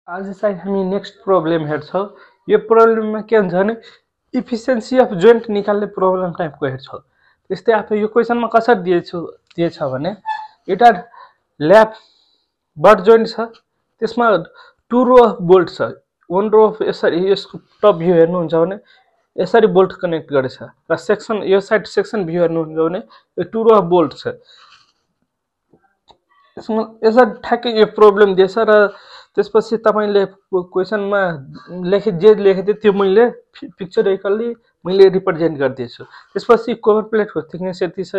आज चाहिँ हामी नेक्स्ट प्रब्लम हेर्छौँ। यो प्रब्लममा के हुन्छ भने इफिसियन्सी अफ जोइन्ट निकाल्ने प्रब्लम टाइपको हेर्छौँ। त्यस्तै आफ्नो यो क्वेसनमा कसरी दिएछ भने एउटा ल्याब बट जोइन्ट छ, त्यसमा 2 रो अफ बोल्ट छ। 1 रो अफ यसरी यसको टप भ्यू हेर्नुहुन्छ भने यसरी बोल्ट कनेक्ट गरेछ र सेक्सन यो साइड सेक्सन भ्यू हेर्नुहुन्छ भने यो 2 रो अफ बोल्ट छ। यसमा यसरी ठ्याक्कै यो प्रब्लम दिएछ र त्यसपछि तपाईँले क्वेसनमा जे लेखेको थियो त्यो मैले पिक्चरिकल्ली मैले रिप्रेजेन्ट गरिदिएछु। त्यसपछि कभर प्लेटको थिकनेस यति छ,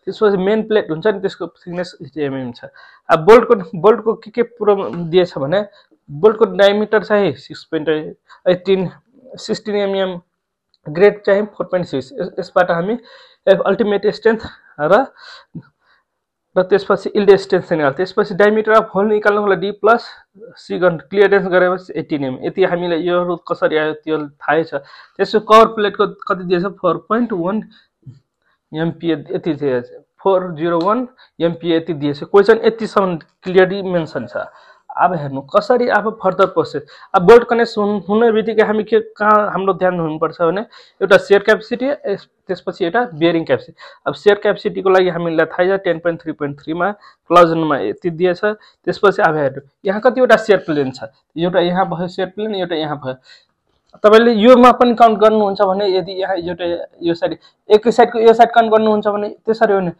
त्यसपछि मेन प्लेट हुन्छ नि त्यसको थिकनेस 80 mm छ। अब बोल्टको के प्रब्लम दिएछ भने बोल्टको डायमिटर चाहिँ 16 mm, ग्रेड चाहिँ 4.6। यसबाट हामी अल्टिमेट स्ट्रेन्थ र त्यसपछि इल्ड स्ट्रेन्थ निकाल्छ। त्यसपछि डायमिटर अफ होल निकाल्नुको लागि डी प्लस सी गर्नु, क्लियरेन्स गरेपछि 18 mm। यति हामीलाई यो कसरी आयो त्यो थाहै छ। त्यसको कभर प्लेटको कति दिएछ 4.1 MPa यति दिएछ, 401 MPa यति दिएछ। क्वेसन यतिसम्म क्लियरली मेन्सन छ। अब हेर्नु कसरी अब फर्दर प्रोसेस। अब बोल्ट कनेक्ट हुने बित्तिकै हामी कहाँ हाम्रो ध्यान हुनुपर्छ भने एउटा सेयर क्यापेसिटी, त्यसपछि एउटा बियरिङ क्यापेसिटी। अब सेयर क्यापेसिटीको लागि हामीलाई थाहै छ 10.3.3 मा क्लोजनमा यति दिएछ। त्यसपछि अब हेर्नु यहाँ कतिवटा सेयर प्लेन छ, एउटा यहाँ भयो सेयर प्लेन, एउटा यहाँ भयो। तपाईले योमा पनि काउन्ट गर्नुहुन्छ भने यदि यहाँ एउटा यो साइड एक साइडको यो साइड काउन्ट गर्नुहुन्छ भने त्यसरी हो नि,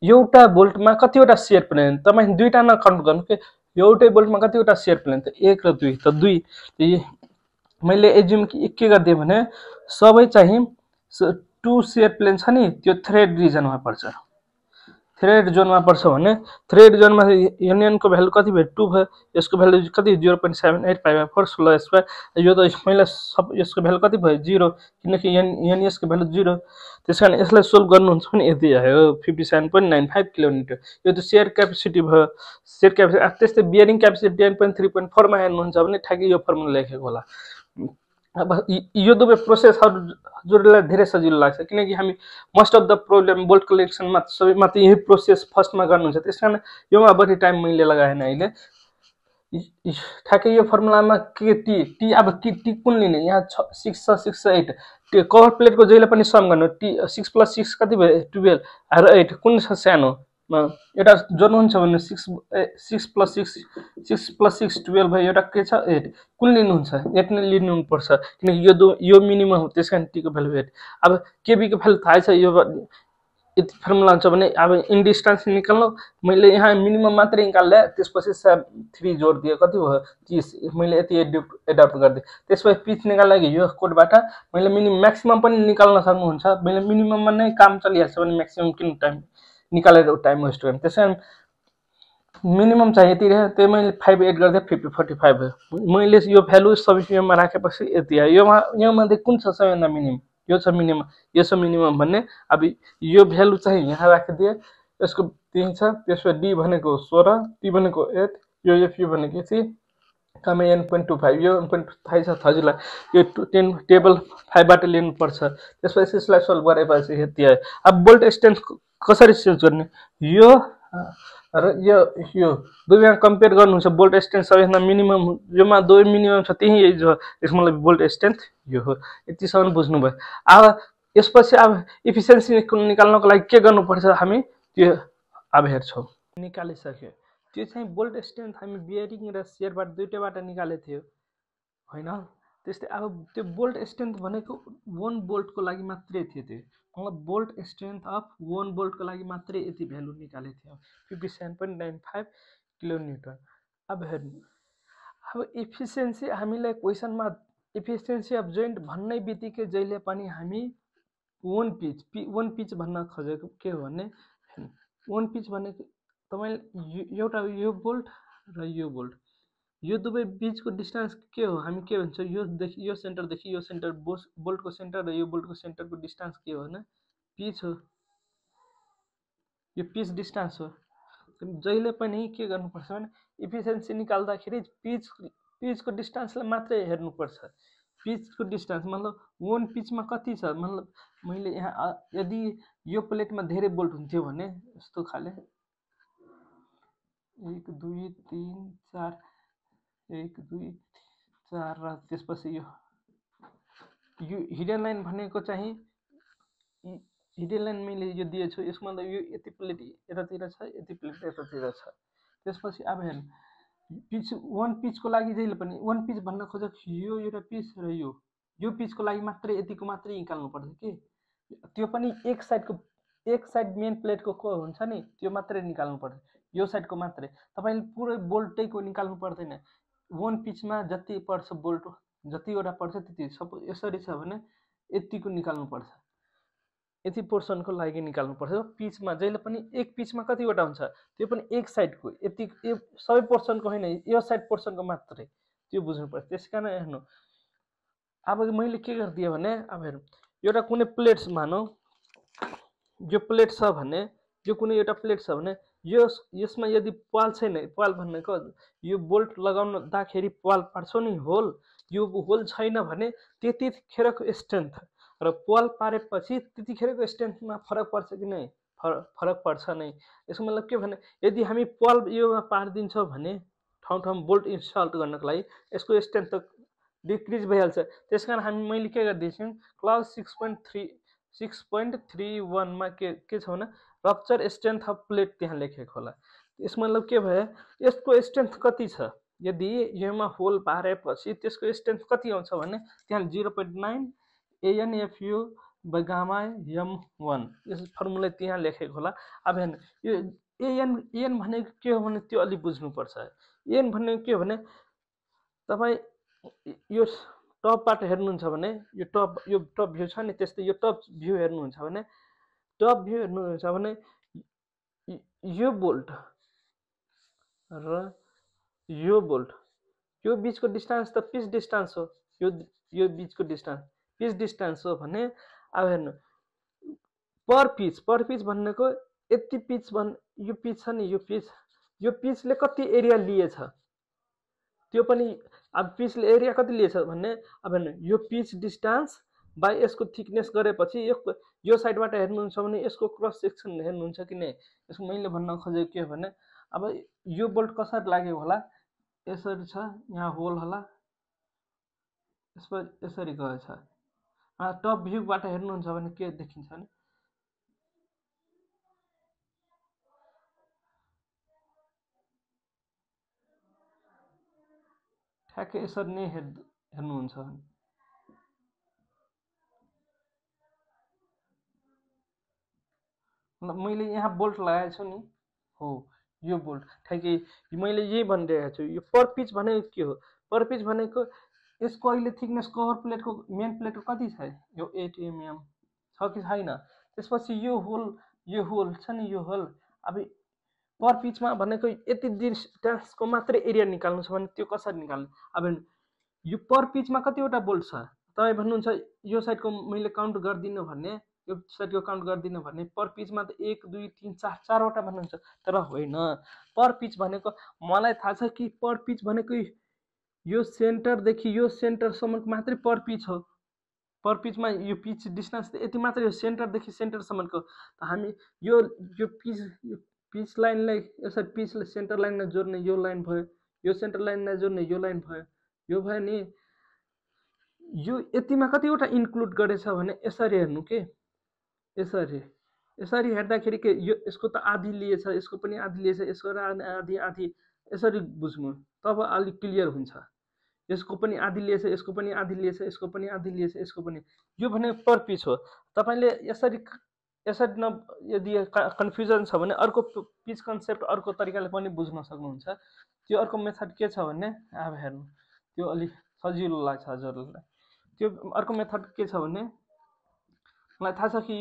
एउटा बोल्टमा कतिवटा सेयर प्लेन, तपाईँ दुईटा नकाउन्ट गर्नु के एउटै बोल्टमा कतिवटा सेयर प्लेन त 1 र 2 त 2। मैले एज्युम के गरिदिएँ भने सबै चाहिँ 2 सेयर प्लेन छ नि त्यो थ्रेड रिजनमा पर्छ। थ्रेड जोनमा पर्छ भने थ्रेड जोनमा युनियनको भ्यालु कति भयो 2 भयो, यसको भ्यालु कति 0.7854 16 स्क्वायर। यो त मैले सब यसको भ्यालु कति भयो 0, किनकि एनएसको भ्यालु 0। त्यसकारण यसलाई सोल्भ गर्नुहुन्छ भने यति आयो 57.95 किलोमिटर। यो त सेयर क्यापेसिटी भयो। सेयर क्यापेसिटी त्यस्तै बियरिङ क्यापेसिटी 10.3.4 मा हेर्नुहुन्छ भने ठ्याक्कै यो फर्मुला लेखेको होला। अब यो दुवै प्रोसेस हजुरलाई धेरै सजिलो लाग्छ किनकि हामी most of the problem bolt कलेक्सनमा सबैमा त यही प्रोसेस फर्स्टमा गर्नुहुन्छ। त्यसकारण योमा बढी टाइम मैले लगाएन अहिले। ठ्याक्कै यो फर्मुलामा के टी अब टी कुन लिने, यहाँ 6 छ 6 छ 8। त्यो कभर प्लेटको जहिले पनि सम गर्नु, टी 6 + 6 कति भयो 12 र 8 कुन छ सानो। एउटा जोड्नुहुन्छ भने 6 + 6 12 भयो, एउटा के छ 8। कुन लिनुहुन्छ 8 नै लिनुपर्छ किनकि यो मिनिमम हो, त्यस कारण टीको भ्यालु 8। अब केबीको भ्यालु थाहै छ, यो यति फर्मुला हुन्छ भने अब इन डिस्टेन्स निकाल्नु। मैले यहाँ मिनिमम मात्रै निकाल्दा त्यसपछि 3 जोड दियो कति भयो 30। मैले यति एडप्ट गरिदिएँ। त्यसपछि पिच निकाल्दा यो कोडबाट मैले म्याक्सिमम पनि निकाल्न सक्नुहुन्छ। मैले मिनिमममा नै काम चलिहाल्छ भने म्याक्सिमम किन टाइम निकालेर टाइम वेस्ट गर्नु। त्यसैले मिनिमम चाहिँ यति रह्यो, त्यो मैले 5 एड गर्दा 45 भयो। मैले यो भ्यालु सब्स्टिट्युटमा राखेपछि यति आयो। योमध्ये कुन छ सबैभन्दा मिनिमम, यो छ मिनिमम, यो छ मिनिमम भन्ने। अब यो भ्यालु चाहिँ यहाँ राखिदिए, यसको 3 छ, त्यसपछि डी भनेको 16, टी भनेको 8, यो एफयु भनेको यति कमै n.25। यो थाहै छ हजुरलाई, यो टेबल 5 बाट लिनुपर्छ। त्यसपछि यसलाई सोल्भ गरेपछि यति आयो। अब बोल्ट स्ट्रेन्थ कसरी चेन्ज गर्ने, यो र यो दुवैमा कम्पेयर गर्नुहुन्छ। बोल्ट स्ट्रेन्थ सबैभन्दा मिनिमम, योमा दुवै मिनिमम छ, त्यही एज हो, त्यसको मतलब बोल्ट स्ट्रेन्थ यो हो। यतिसम्म बुझ्नुभयो। अब यसपछि अब इफिसियन्सी निकाल्नको लागि के गर्नुपर्छ हामी त्यो अब हेर्छौँ। निकालिसक्यो त्यो चाहिँ बोल्ट स्ट्रेन्थ हामी बियरिङ र सेयरबाट दुईटैबाट निकालेको थियो होइन। त्यस्तै अब त्यो बोल्ट स्ट्रेन्थ भनेको 1 बोल्टको लागि मात्रै थियो। त्यो मतलब बोल्ट स्ट्रेन्थ अफ 1 बोल्टको लागि मात्रै यति भ्यालु निकालेको थियो 57.95 किलोन्युटन। अब हेर्नु, अब इफिसियन्सी हामीलाई क्वेसनमा इफिसियन्सी अफ जोइन्ट भन्ने बित्तिकै जहिले पनि हामी 1 पिच भन्न खोजेको के हो भने 1 पिच भनेको तपाईँले एउटा यो बोल्ट र यो बोल्ट, यो दुवै बीचको डिस्टेन्स के हो, हामी के भन्छ यो सेन्टरदेखि यो सेन्टर, बोल्टको सेन्टर र यो बोल्टको सेन्टरको डिस्टेन्स के हो भने पिच हो। यो पिच डिस्टेन्स हो। जहिले पनि के गर्नुपर्छ भने इफिसियन्सी निकाल्दाखेरि पिचको डिस्टेन्सलाई मात्रै हेर्नुपर्छ। पिचको डिस्टेन्स मतलब 1 पिचमा कति छ, मतलब मैले यहाँ यदि यो प्लेटमा धेरै बोल्ट हुन्थ्यो भने यस्तो खाले 1 2 3 4 1 2 4 र त्यसपछि यो हिडन लाइन भनेको चाहिँ हिडन लाइन मैले यो दिएछु, यसको मतलब यो यति प्लेट यतातिर छ, यति प्लेट यतातिर छ। त्यसपछि अब हेर्नु पिच वन पिचको लागि जहिले पनि वन पिच भन्न खोजेको यो एउटा पिच र यो पिचको लागि मात्रै यतिको मात्रै निकाल्नु पर्छ कि, त्यो पनि एक साइड मेन प्लेटको को हुन्छ नि त्यो मात्रै निकाल्नु पर्छ, यो साइडको मात्रै। तपाईँले पुरै बोल्टैको निकाल्नु पर्दैन। वन पिचमा जति पर्छ बोल्ट, जतिवटा पर्छ त्यति। सपोज यसरी छ भने यतिको निकाल्नु पर्छ, यति पोर्सनको लागि निकाल्नु पर्छ। पिचमा जहिले पनि एक पिचमा कतिवटा हुन्छ, त्यो पनि एक साइडको, यति सबै पोर्सनको होइन, यो साइड पोर्सनको मात्रै, त्यो बुझ्नुपर्छ। त्यस कारण हेर्नु अब मैले के गरिदिएँ भने, अब हेर्नु एउटा कुनै प्लेट मानौ यो प्लेट छ भने, यो कुनै एउटा प्लेट छ भने यसमा यदि पाल छैन, पाल भनेको यो बोल्ट लगाउँदाखेरि पाल पार्छौ नि होल, यो होल छैन भने त्यतिखेरको स्ट्रेन्थ र पाल पारेपछि त्यतिखेरको स्ट्रेन्थमा फरक पर्छ कि नै? फरक पर्छ नै। यसको मतलब के भने यदि हामी पाल योमा पारिदिन्छौँ भने ठाउँ बोल्ट इन्स्टल गर्नको लागि यसको स्ट्रेन्थ त डिक्रिज भइहाल्छ। त्यसकारण मैले के गरिदिन्छु, क्लास 6.31 मा के छ भने रप्चर स्ट्रेन्थ अफ प्लेट त्यहाँ लेखेको होला। यसको मतलब के भयो, यसको स्ट्रेन्थ कति छ, यदि योमा होल पारेपछि त्यसको स्ट्रेन्थ कति आउँछ भने त्यहाँ 0.9 ANFU by gamma M1 yes formula त्यहाँ लेखेको होला। अब हेर्नु यो एन भनेको के हो भने त्यो अलि बुझ्नुपर्छ। एन भनेको के हो भने तपाईँ यो टपबाट हेर्नुहुन्छ भने यो टप भ्यू छ नि, त्यस्तै यो टप भ्यू हेर्नुहुन्छ भने यो बोल्ट र यो बोल्ट यो बीचको डिस्टेन्स त पिच डिस्टेन्स हो, यो बीचको डिस्टेन्स पिच डिस्टेन्स हो भने अब हेर्नु पर पिच भनेको यति पिच यो पिच छ नि, यो पिचले कति एरिया लिएछ त्यो पनि। अब पिचले एरिया कति लिएछ भने अब हेर्नु यो पिच डिस्टेन्स बाई यसको थिकनेस गरेपछि यो साइडबाट हेर्नुहुन्छ भने यसको क्रस सेक्सन हेर्नुहुन्छ कि नै? यसको मैले भन्न खोजेको के हो भने अब यो बोल्ट कसरी लाग्यो होला, यसरी छ, यहाँ होल होला, यसरी गएछ। टप भ्यूबाट हेर्नुहुन्छ भने के देखिन्छ भने ठ्याक्कै यसरी नै हेर्नुहुन्छ भने मैले यहाँ बोल्ट लगाएको छु नि, हो यो बोल्ट ठ्याक्कै मैले यही भनिरहेको छु। यो पर पिच भनेको के हो, पर पिच भनेको यसको अहिले थिकनेस कभर प्लेटको मेन प्लेटको कति छ, यो 8 mm छ कि छैन। त्यसपछि यो होल छ नि, यो होल अब पर पिचमा भनेको यति डिस्टेन्सको मात्रै एरिया निकाल्नु छ भने त्यो कसरी निकाल्नु? अब यो पर पिचमा कतिवटा बोल्ट छ, तपाईँ भन्नुहुन्छ यो साइडको मैले काउन्ट गर्दिनँ भने, यो साइडको काउन्ट गर्दिनँ भने पर पिचमा त 1 2 3 4 चारवटा भन्नुहुन्छ। तर होइन, पर पिच भनेको मलाई थाहा छ कि पर पिच भनेको यो सेन्टरदेखि यो सेन्टरसम्मको मात्रै पर पिच हो। पर पिचमा यो पिच डिस्टेन्स त यति मात्रै हो, सेन्टरदेखि सेन्टरसम्मको। हामी यो पिच लाइनलाई यसरी पिचले सेन्टर लाइनलाई जोड्ने यो लाइन भयो, यो सेन्टर लाइनलाई जोड्ने यो लाइन भयो, यो भयो नि। यो यतिमा कतिवटा इन्क्लुड गरेछ भने यसरी हेर्नु के, यसरी हेर्दाखेरि के यसको त आधी लिएछ, यसको पनि आधी लिएछ, यसको आधी यसरी बुझ्नु तब अलिक क्लियर हुन्छ। यसको पनि आधी लिएछ, यसको पनि आधी लिएछ, यसको पनि आधी लिएछ, यसको पनि, यो भने पर पिच हो। तपाईँले यसरी यदि कन्फ्युजन छ भने अर्को पिच कन्सेप्ट अर्को तरिकाले पनि बुझ्न सक्नुहुन्छ। त्यो अर्को मेथड के छ भने अब हेर्नु त्यो अलिक सजिलो लाग्छ हजुरलाई। त्यो अर्को मेथड के छ भने मलाई थाहा छ कि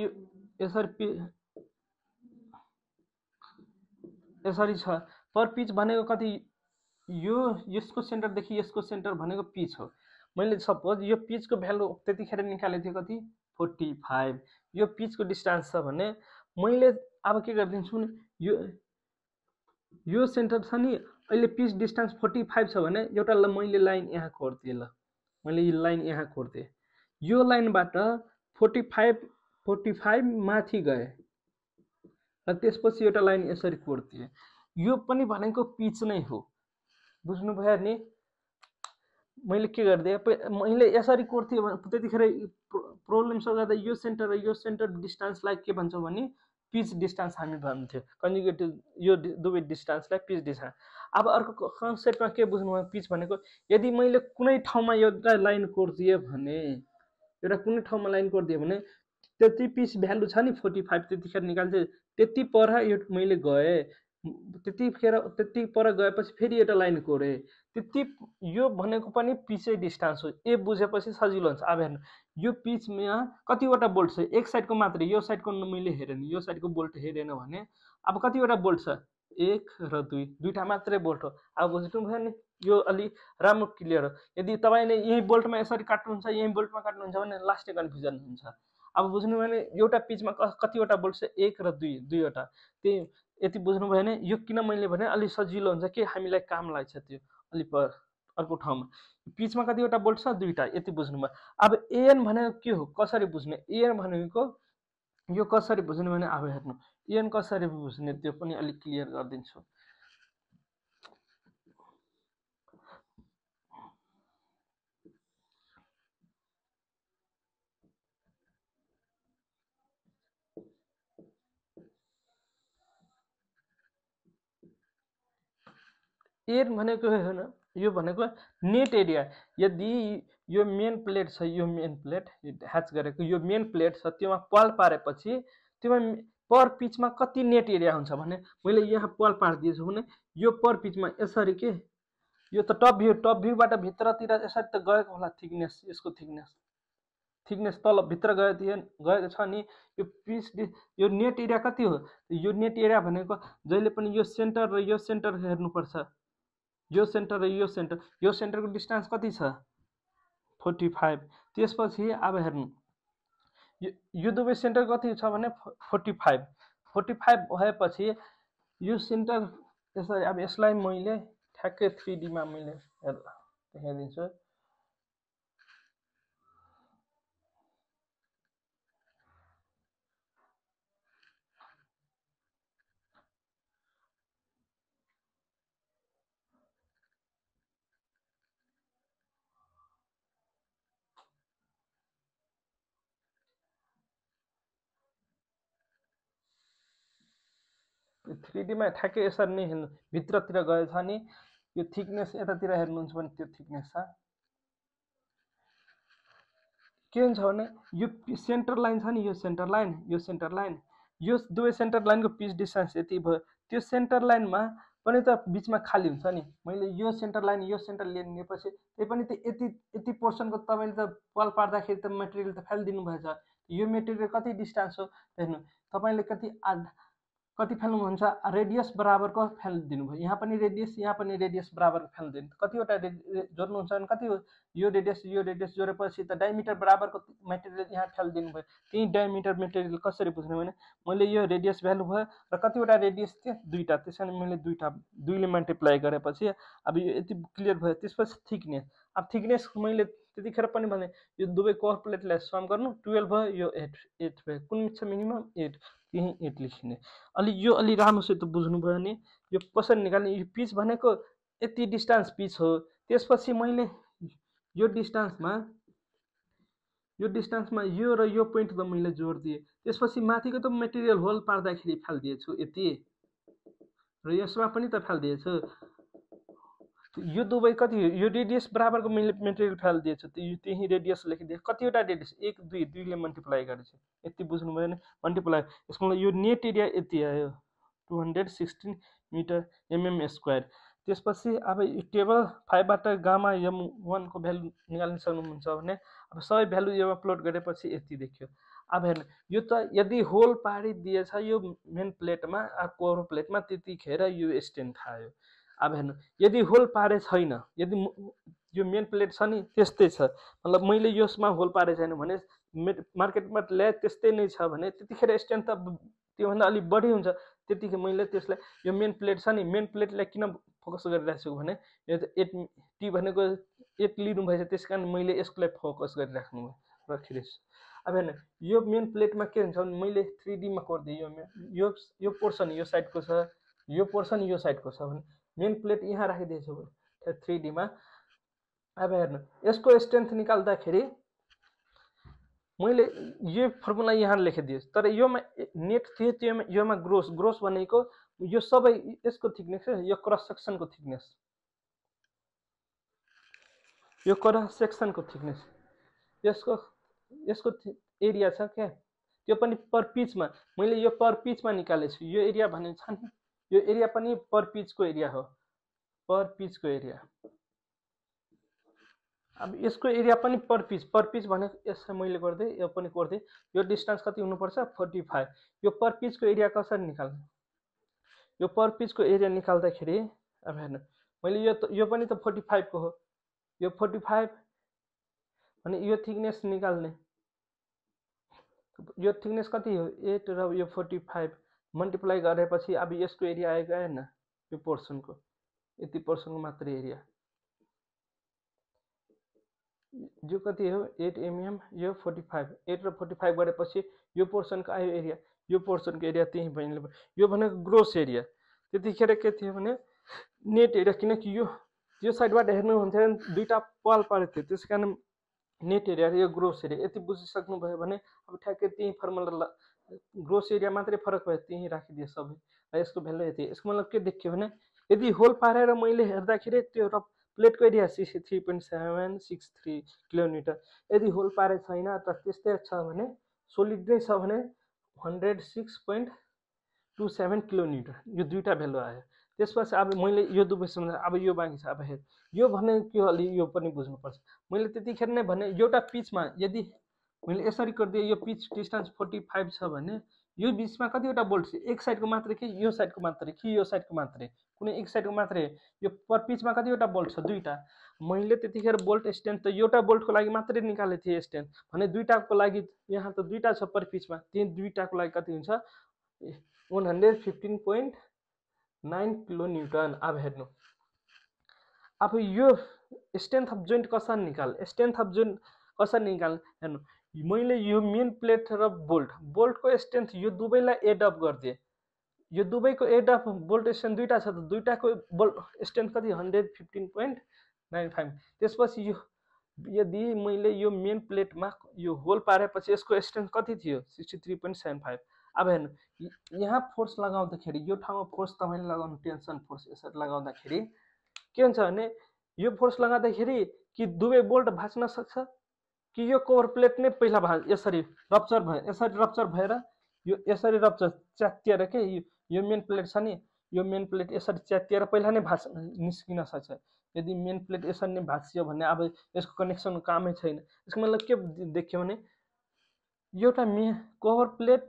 यसरी छ। पर पिच भनेको कति, यसको सेन्टरदेखि यसको सेन्टर भनेको पिच हो। मैले सपोज यो पिचको भ्यालु त्यतिखेर निकालेको थिएँ कति 45, यो पिचको डिस्टेन्स छ भने मैले अब के गरिदिन्छु भने यो सेन्टर छ नि, अहिले पिच डिस्टेन्स 45 छ भने एउटा मैले लाइन यहाँ कोर्दिएँ। ल मैले यो लाइन यहाँ कोर्दिएँ, यो लाइनबाट 45 माथि गए र त्यसपछि एउटा लाइन यसरी कोर्दिएँ। यो पनि भनेको पिच नै हो, बुझ्नुभयो नि? मैले के गरिदिएँ मैले यसरी कोर्थेँ त्यतिखेर प्रब्लम गर्दा यो सेन्टर र यो सेन्टर डिस्टेन्सलाई के भन्छौँ भने पिच डिस्टेन्स हामी भन्थ्यो कन्जुगेटिभ यो दुवै डिस्टेन्सलाई पिच डिस्टेन्स। अब अर्को कन्सेप्टमा के बुझ्नु भयो पिच भनेको यदि मैले कुनै ठाउँमा एउटा लाइन कोरिदिएँ भने एउटा कुनै ठाउँमा लाइन कोरिदिएँ भने त्यति पिच भ्यालु छ नि 45 त्यतिखेर निकाल्छ त्यति पर यो मैले गएँ त्यति पर गएपछि फेरि एउटा लाइन कोरेँ त्यति यो भनेको पनि पिचै डिस्टेन्स हो। ए बुझेपछि सजिलो हुन्छ। अब हेर्नु यो पिचमा कतिवटा बोल्ट छ एक साइडको मात्रै यो साइडको मैले हेरेन यो साइडको बोल्ट हेरेन भने अब कतिवटा बोल्ट छ 1 र 2 दुईटा मात्रै बोल्ट हो। अब बुझ्नु भयो नि यो अलि राम्रो क्लियर हो। यदि तपाईँले यही बोल्टमा यसरी काट्नुहुन्छ यही बोल्टमा काट्नुहुन्छ भने लास्टै कन्फ्युजन हुन्छ। अब बुझ्नु भयो भने एउटा पिचमा कतिवटा बोल्ट छ 1 र 2 दुईवटा त्यही यति बुझ्नु भयो भने यो किन मैले भने अलि सजिलो हुन्छ कि हामीलाई काम लाग्छ त्यो अलि अर्को ठाउँमा पिचमा कतिवटा बोल्ट छ दुईटा यति बुझ्नुभयो। अब एएन भनेको के हो कसरी बुझ्ने एएन भनेको यो कसरी बुझ्ने भने अब हेर्नु एएन कसरी बुझ्ने त्यो पनि अलिक क्लियर गरिदिन्छु। एएन भनेको होइन यो भनेको नेट एरिया यदि यो मेन प्लेट छ यो मेन प्लेट ह्याच गरेको यो मेन प्लेट छ त्योमा पल पारेपछि त्योमा पर पिचमा कति नेट एरिया हुन्छ भने मैले यहाँ पल पारिदिएछु भने यो पर पिचमा यसरी के यो त टप भ्यूबाट भित्रतिर यसरी त गएको होला थिकनेस यसको थिकनेस तल भित्र गएको छ नि यो पिच यो नेट एरिया कति हो यो नेट एरिया भनेको जहिले पनि यो सेन्टर र यो सेन्टर हेर्नुपर्छ यो सेन्टर र यो सेन्टरको डिस्टेन्स कति छ 45 त्यसपछि अब हेर्नु यो दुवै सेन्टर कति छ भने 45 भएपछि यो सेन्टर यसरी अब यसलाई मैले ठ्याक्कै 3D मा मैले देखाइदिन्छु। यो 3D मा ठ्याक्कै यसरी नै हेर्नु भित्रतिर गएछ नि यो थिकनेस यतातिर हेर्नुहुन्छ भने त्यो थिकनेस छ के हुन्छ भने यो सेन्टर लाइन छ नि यो सेन्टर लाइन यो दुवै सेन्टर लाइनको पिच डिस्टेन्स यति भयो त्यो सेन्टर लाइनमा पनि त बिचमा खाली हुन्छ नि मैले यो सेन्टर लाइन लिएपछि त्यही पनि त यति पोर्सनको तपाईँले त पल पार्दाखेरि त मेटेरियल त फालिदिनु भएछ यो मेटेरियल कति डिस्टेन्स हो हेर्नु तपाईँले कति फाल्नुहुन्छ रेडियस बराबरको फालिदिनु भयो यहाँ पनि रेडियस बराबरको फालिदिनु कतिवटा जोड्नुहुन्छ भने कति हो यो रेडियस जोडेपछि त डायमिटर बराबरको मेटेरियल यहाँ फालिदिनु भयो त्यही डायमिटर मेटेरियल कसरी बुझ्ने भने मैले यो रेडियस भ्यालु भयो र कतिवटा रेडियस थियो दुईटा त्यसैले मैले दुईले मल्टिप्लाई गरेपछि अब यो यति क्लियर भयो। त्यसपछि थिकनेस अब थिकनेस मैले त्यतिखेर पनि भने यो दुवै कोर प्लेटलाई सम गर्नु 12 भयो यो 8 भयो कुन छ मिनिमम 8 त्यही 8 लेख्ने यो अलि राम्रोसित बुझ्नुभयो भने यो कसरी निकाल्ने यो पिच भनेको यति डिस्टेन्स पिच हो त्यसपछि मैले यो डिस्टेन्समा यो र यो पोइन्ट त मैले जोडिदिएँ त्यसपछि माथिको त मेटेरियल होल पार्दाखेरि फालिदिएछु यति र यसमा पनि त फालिदिएछु यो दुवै कति यो रेडियस बराबरको मैले मेटेरियल फालिदिएछु त्यही रेडियस लेखिदिएँ कतिवटा रेडियस 1 2 2ले मल्टिप्लाई गरेछु यति बुझ्नुभयो भने मल्टिप्लाई यसको यो नेट एरिया यति आयो 216 मिटर mm स्क्वायर। त्यसपछि अब टेबल 5 बाट गामा m1 को भ्यालु निकाल्न सक्नुहुन्छ भने अब सबै भ्यालु यसमा प्लट गरेपछि यति देखियो। अब हेर्नु यो त यदि होल पारिदिएछ यो मेन प्लेटमा कोर प्लेटमा त्यतिखेर यो स्ट्रेन्थ आयो। अब हेर्नु यदि होल पारे छैन यदि यो मेन प्लेट छ नि त्यस्तै छ मतलब मैले यसमा होल पारे छैन भने मार्केटमा ल्याए त्यस्तै नै छ भने त्यतिखेर स्ट्रेन्थ त त्योभन्दा अलिक बढी हुन्छ त्यतिखेर मैले त्यसलाई यो मेन प्लेट छ नि मेन प्लेटलाई किन फोकस गरिरहेको छु भने यो त 8 टी भनेको 8 लिनु भएछ त्यसकारण मैले यसलाई फोकस गरिराख्नु राखिरहेछु। अब हेर्नु यो मेन प्लेटमा के हुन्छ भने मैले 3D मा कोर्दिएँ यो पोर्सन यो साइडको छ यो पोर्सन यो साइडको छ भने मेन प्लेट यहाँ राखिदिएछु 3D मा अब हेर्नु यसको स्ट्रेन्थ निकाल्दाखेरि मैले यो फर्मुला यहाँ लेखिदिएँ तर योमा नेट थियो त्योमा योमा ग्रोस भनेको यो सबै यसको थिकनेस यो क्रस सेक्सनको थिकनेस यो क्रस सेक्सनको थिकनेस यसको यसको एरिया छ क्या त्यो पनि पर पिचमा मैले यो पर पिचमा निकालेको छु यो एरिया भने छ नि यो एरिया पनि पर पिचको एरिया हो पर पिचको एरिया अब यसको एरिया पनि पर पिच भनेको यसलाई मैले गर्दै यो पनि गर्दै यो डिस्टेन्स कति हुनुपर्छ 45 यो पर पिचको एरिया कसरी निकाल्ने यो पर पिचको एरिया निकाल्दाखेरि अब हेर्नु मैले यो पनि त 45 को हो यो 45 भने यो थिकनेस निकाल्ने यो थिकनेस कति हो 8 र यो 45 मल्टिप्लाई गरेपछि अब यसको एरिया आएको हैन यो पोर्सनको यति पोर्सनको मात्र एरिया यो कति हो 8 mm यो 45 8 र 45 गरेपछि यो पोर्सनको आयो एरिया यो पोर्सनको एरिया त्यही भइले यो भनेको ग्रोस एरिया त्यतिखेर के थियो भने नेट एरिया किनकि यो साइडबाट हेर्नु हुन्छ भने दुईटा पाल पारेको थियो त्यसकारण नेट एरिया र यो ग्रोस एरिया यति बुझिसक्नु भयो भने अब ठ्याक्कै त्यही फर्मुला ग्रोस एरिया मात्रै फरक भयो त्यही राखिदिए सबै र यसको भ्यालु यति यसको मतलब के देखियो भने यदि होल पारेर मैले हेर्दाखेरि त्यो प्लेटको एरिया 63.763 किलोमिटर यदि होल पारे छैन त त्यस्तै छ भने सोलिड नै छ भने 106.27 किलोमिटर यो दुईटा भ्यालु आयो त्यसपछि अब मैले यो दुवैसँग अब यो बाँकी छ अब हेर यो भने के अलि यो पनि बुझ्नुपर्छ मैले त्यतिखेर नै भने एउटा पिचमा यदि मैले यसरी गरिदिए यो पिच डिस्टेन्स 45 छ भने यो बीचमा कतिवटा बोल्ट छ एक साइडको मात्रै कि यो साइडको मात्रै कि यो साइडको मात्रै कुनै एक साइडको मात्रै यो पर पिचमा कतिवटा बोल्ट छ दुईटा मैले त्यतिखेर बोल्ट स्ट्रेन्थ त एउटा बोल्टको लागि मात्रै निकालेको थिएँ स्ट्रेन्थ भने दुईटाको लागि यहाँ त दुईटा छ पर पिचमा त्यही दुईटाको लागि कति हुन्छ 115.9 किलोन्युटन अब हेर्नु अब यो स्ट्रेन्थ अफ जोइन्ट कसरी निकाल स्ट्रेन्थ अफ जोइन्ट कसरी निकाल हेर्नु मैले यो मेन प्लेट र बोल्टको स्ट्रेन्थ यो दुवैलाई एड अप गरिदिए यो दुवैको एड अप बोल्ट स्ट्रेन्थ दुईटा छ त दुईटाको बोल्ट स्ट्रेन्थ कति 115.95 त्यसपछि यो यदि मैले यो मेन प्लेटमा यो होल पारेपछि यसको स्ट्रेन्थ कति थियो 63.75 अब हेर्नु यहाँ फोर्स लगाउँदाखेरि यो ठाउँमा फोर्स तपाईले लगाउनु टेन्सन फोर्स यसरी लगाउँदाखेरि के हुन्छ भने यो फोर्स लगाउँदाखेरि कि दुवै बोल्ट भाँच्न सक्छ कि यो कभर प्लेट नै पहिला यसरी रप्चर भयो यसरी रप्चर भएर यो यसरी रप्चर च्यातिएर के यो मेन प्लेट छ नि यो मेन प्लेट यसरी च्यातिएर पहिला नै निस्किन सक्छ यदि मेन प्लेट यसरी नै भाँचियो भने अब यसको कनेक्सन कामै छैन यसको मतलब के देख्यो भने एउटा कभर प्लेट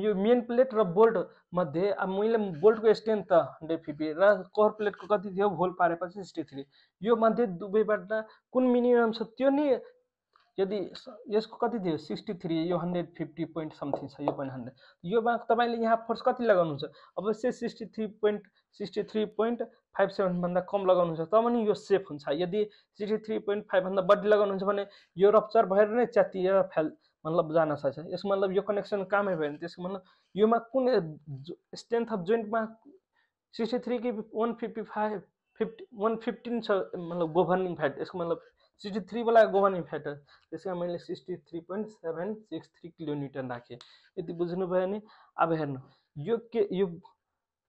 यो मेन प्लेट र बोल्ट मध्ये अब मैले बोल्टको स्ट्रेन्थ त 150 र कभर प्लेटको कति थियो होल पारेपछि 63 यो मध्ये दुवैबाट कुन मिनिमम छ त्यो नि यदि यसको कति थियो 63 यो 150 point समथिङ छ यो पनि 100 यो मा तपाईले यहाँ फोर्स कति लगाउनुहुन्छ अवश्य 63.57 भन्दा कम लगाउनुहुन्छ तब नि यो सेफ हुन्छ यदि 63.5 भन्दा बढी लगाउनुहुन्छ भने यो रप्चर भएर नै च्यातिएर मतलब जान सक्छ यसको मतलब यो कनेक्सन कामै भएन त्यसको मतलब योमा कुन स्ट्रेन्थ अफ जोइन्टमा 63 कि 155 115 छ मतलब गभर्निङ फ्याट यसको मतलब 63 वाला गभर्निङ फ्याक्टर त्यसमा मैले 63.763 किलोन्युटन राखे यति बुझ्नु भयो नि अब हेर्नु यो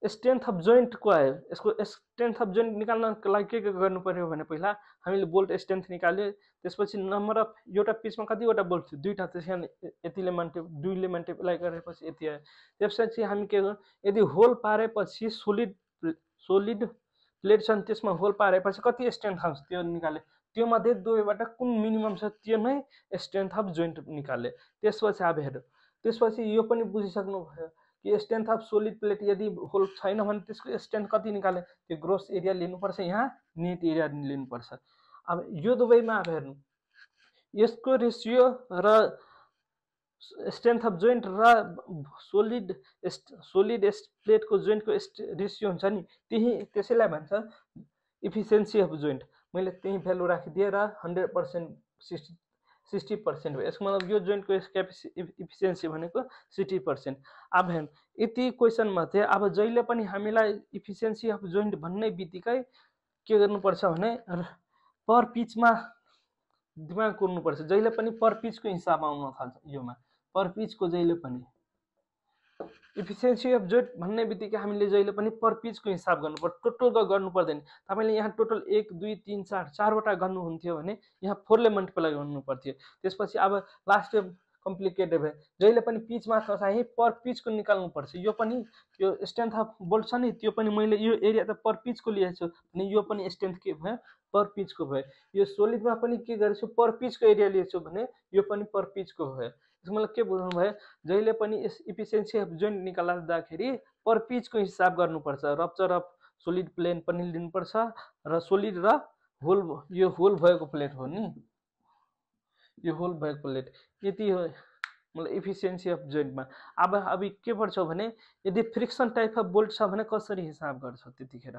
स्ट्रेन्थ अफ जोइन्ट को आयो यसको स्ट्रेन्थ अफ जोइन्ट निकाल्नको लागि के गर्नु पर्यो भने पहिला हामीले बोल्ट स्ट्रेन्थ निकाल्यो त्यसपछि नम्बर अफ एउटा पिचमा कतिवटा बोल्ट थियो दुईटा त्यसैले यतिले दुईले मल्टिप्लाई गरेपछि यति आयो त्यसपछि हामी के गर्नु यदि होल पारेपछि सोलिड प्लेट छ त्यसमा होल पारेपछि कति स्ट्रेन्थ आउँछ त्यो निकाले त्यो मध्ये दुवैबाट कुन मिनिमम छ त्यो नै स्ट्रेन्थ अफ जोइन्ट निकाले त्यसपछि अब हेर्नु त्यसपछि यो पनि बुझिसक्नु भयो कि स्ट्रेन्थ अफ सोलिड प्लेट यदि होल छैन भने त्यसको स्ट्रेन्थ कति निकाले त्यो ग्रोस एरिया लिनुपर्छ यहाँ नेट एरिया लिनुपर्छ अब यो दुवैमा अब हेर्नु यसको रेशियो र स्ट्रेन्थ अफ जोइन्ट र सोलिड प्लेटको जोइन्टको रेशियो हुन्छ नि त्यसैलाई भन्छ इफिसियन्सी अफ जोइन्ट मैले त्यही भ्यालु राखिदिए र 100% 60% हो यसको मतलब यो जोइन्टको इफिसियन्सी भनेको 60%। अब हेर्नु यति क्वेसन मध्ये अब जहिले पनि हामीलाई इफिसियन्सी अफ जोइन्ट भन्ने बित्तिकै के गर्नुपर्छ भने पर पिचमा दिमाग कुर्नुपर्छ, जहिले पनि पर पिचको हिसाब आउन थाल्छ योमा, पर पिचको जहिले पनि इफिसियन्सी अफ जोइन्ट भन्ने बित्तिकै हामीले जहिले पनि पर पिचको हिसाब गर्नुपर्छ, टोटल गर्नु पर्दैन। तपाईँले यहाँ टोटल 1 2 3 4 चारवटा गर्नुहुन्थ्यो भने यहाँ 4 ले मल्टिप्लाई गर्नु पर्थ्यो। त्यसपछि अब लास्ट कम्प्लिकेटेड भयो, जहिले पनि पिचमा चाहिँ पर पिचको निकाल्नुपर्छ। यो पनि यो स्ट्रेन्थ अफ बोल्ट छ नि, त्यो पनि मैले यो एरिया त पर पिचको लिएको छु भने यो पनि स्ट्रेन्थ के भयो, पर पिचको भयो। यो सोलिडमा पनि के गरेछु, पर पिचको एरिया लिएको छु भने यो पनि पर पिचको भयो। त्यसको मतलब के बुझ्नु भयो, जहिले पनि यस इफिसियन्सी अफ जोइन्ट निकाल्दाखेरि पर पिचको हिसाब गर्नुपर्छ। रप्चर अफ सोलिड प्लेन पनि लिनुपर्छ र सोलिड र होल, यो होल भएको प्लेट हो नि, यो होल भएको प्लेट, यति हो मतलब इफिसियन्सी अफ जोइन्टमा। अब के पर्छ भने यदि फ्रिक्सन टाइप अफ बोल्ट छ भने कसरी हिसाब गर्छ त्यतिखेर।